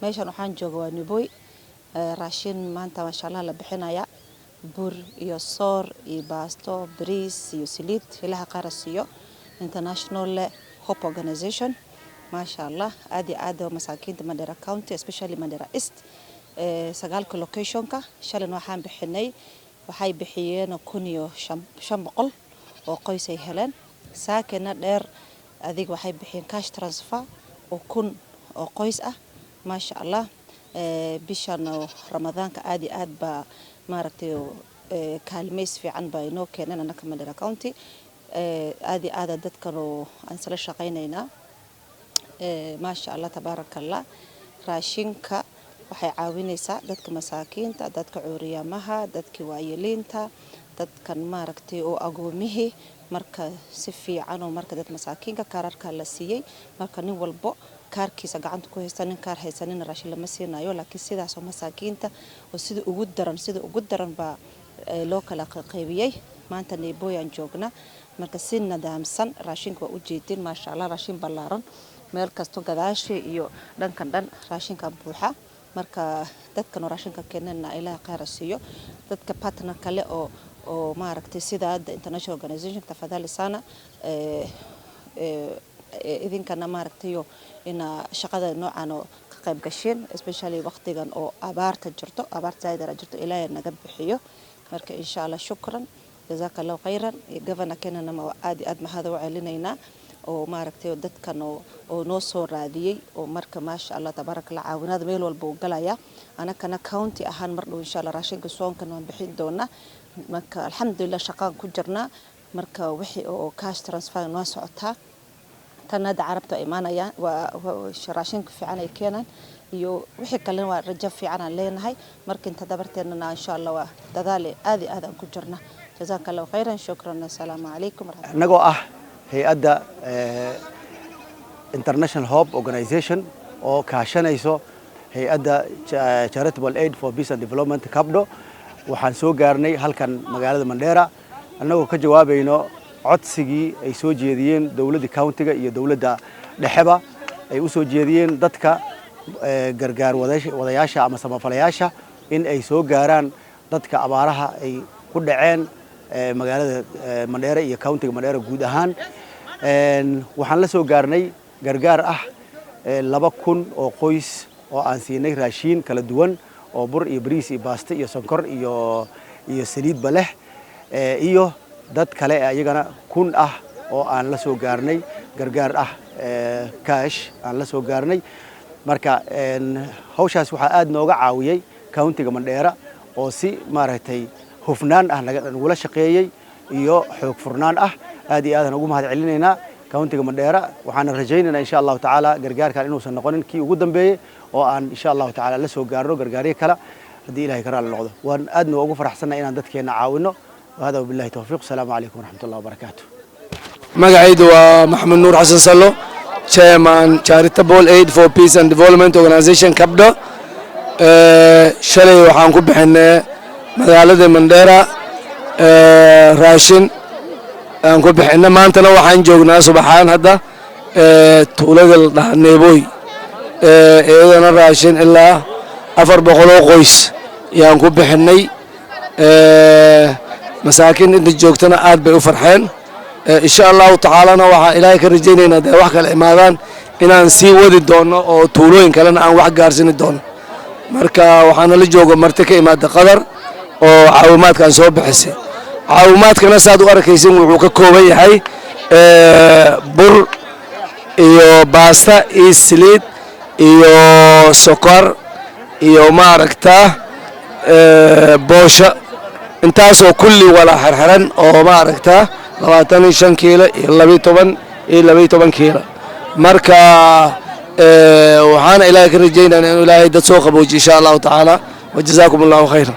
Meeshan waxaan jooga waa Niboy. Raashin maanta, maasha Allah, la bixinaya bur iyo soor iyo baasto, bariis iyo saliid. Ilaha khayra siiyo International Hope Organization. Maasha Allah, aad iyo aad masaakiinta Mandera County, especially Mandera East, sagaalka locationka. Shalan waxaan bixinay, waxay bixiyeen 1500 oo qoys ay heleen. Saakena dheer adiga waxay bixiyeen cash transfer oo 1000 oo qoys ah. Maasha Allah, bishan Ramadaanka aad iyo aad baa maaragtay kaalmeys fiican baa inoo keeneen. Annaka Mandera County aad iyo aada dadkan oo aan isla shaqaynaynaa. Maasha Allah, tabaaraka Allah. Raashinka waxay caawinaysaa dadka masaakiinta, dadka cuuriyaamaha, dadka waayeliinta, dadkan maaragtay oo agoomihii. Marka si fiican oo marka dad masaakiinka kaararka la siiyey, marka nin walbo kaarkiisa gacanta ku haysta. Nin kaar haysanina raashin lama siinayo, laakiin sidaasoo masaakiinta oo sida ugu daran baa loo kala qaybiyey. Maanta Neboyaan joognaa. Marka si nidaamsan raashinka waa u jeedin. Maasha Allah, raashin ballaaran meel kasto, gadaasha iyo dhankan dhan raashinka buuxa. Marka dadkan oo raashinka keenana Ilaah khayra siiyo. Dadka partner kale oo maaragtay sida hadda international organization, tafadhali sana. Idinkana maaragtayo ina shaqada noocan oo ka qayb gasheen, especially waqtigan oo abaarta jirto, abaarta zaaid jirto. Ilaahay naga bixiyo. Marka insha Allah, shukran, jazaaka Allahu khayran. Governor kenana aad iyo aad mahad u celinaynaa oo maaragtay dadkan oo noo soo raadiyey. Oo marka maasha Allah, tabaaraka Allah, caawinaada meel walba uu galaya. Anakana county ahaan mar dhow insha Allah raashinka soonkan waan bixin doonaa. Marka alxamdulilah, shaqaan ku jirnaa. Marka wixii oo cash transfer noo socotaa, tan hadda Carabta imaanayaan, waa raashinka fiican ay keenaan iyo wixii kalena waa rajo fiican aan leenahay. Marka inta dabarteennana insha Allah waa dadaal aad iyo aad aan ku jirna. Jazaaka Allahu khayran, shukran, assalaamu calaykum. Innagoo ah hay-adda International Hope Organization oo kaashanayso hay-adda Charitable Aid for Peace and Development, CAPDO, waxaan soo gaarnay halkan magaalada Mandheera annagoo ka jawaabayno codsigii ay soo jeediyeen dowladda countiga iyo dowladda dhexeba, ay u soo jeediyeen dadka gargaar wadayaasha ama samafalayaasha in ay soo gaaraan dadka abaaraha ay ku dhaceen magaalada Mandheera iyo countiga Mandheera guud ahaan. Waxaan la soo gaarnay gargaar ah 2000 oo qoys oo aan siinay raashiin kala duwan oo bur iyo bariis iyo baasto iyo sonkor iyo saliidba leh, iyo dad kale iyagana 1000 ah oo aan la soo gaarnay gargaar ah cash aan la soo gaarnay. Marka hawshaas waxaa aad nooga caawiyey countiga Mandheera oo si maaragtay hufnaan ah nagula shaqeeyey iyo xoog furnaan ah. Aad iyo aadaan ugu mahad celinaynaa countiga Mandheera. Waxaana rajaynaynaa insha Allahu tacaala gargaarkan inuusan noqonin kii ugu dambeeyey oo aan insha Allahu tacaala la soo gaarno gargaaryo kale haddii Ilahay ka raalli noqdo. Waan aadna ugu faraxsannahay inaan dadkeenna caawino. Wahada wabillahi tawfiiq. Asalaamu calaykum waraxmat ullahi wabarakaatu. Magacaydu waa Maxamed Nuur Xasan Sallo, chairman, Charitable Aid for Peace and Development Organization, CAPDO. Shalay waxaan ku bixinay magaalada Mandheera raashin aan ku bixinay. Maantana waxaan joognaa subaxaan hadda tuulada la dhahaa Neeboy, iyadana raashin ilaa 400 oo qoys yaan ku bixinay. Masaakiin inta joogtana aad bay u farxeen. Insha Allahu tacaalana waxaan Ilaahay ka rajaynaynaa dee wax kale imaadaan inaan sii wadi doono oo tuulooyin kalena aan wax gaarsini doono. Marka waxaana la jooga marti ka imaada Qatar oo caawimaadkan soo bixisay. Caawimaadkana saad u arkaysin wuxuu ka kooban yahay bur iyo baasta iyo saliid iyo sokor iyo maaragta boosho, intaasoo kulli wala xirxiran oo maaragta 25 kiilo iyo 12 iyo 12 kiilo. Marka waxaana Ilaahay ka rajaynayna inuu Ilaahay dad soo qaboojiyo insha Allahu tacaala. Wajazaakum Allahu khayran.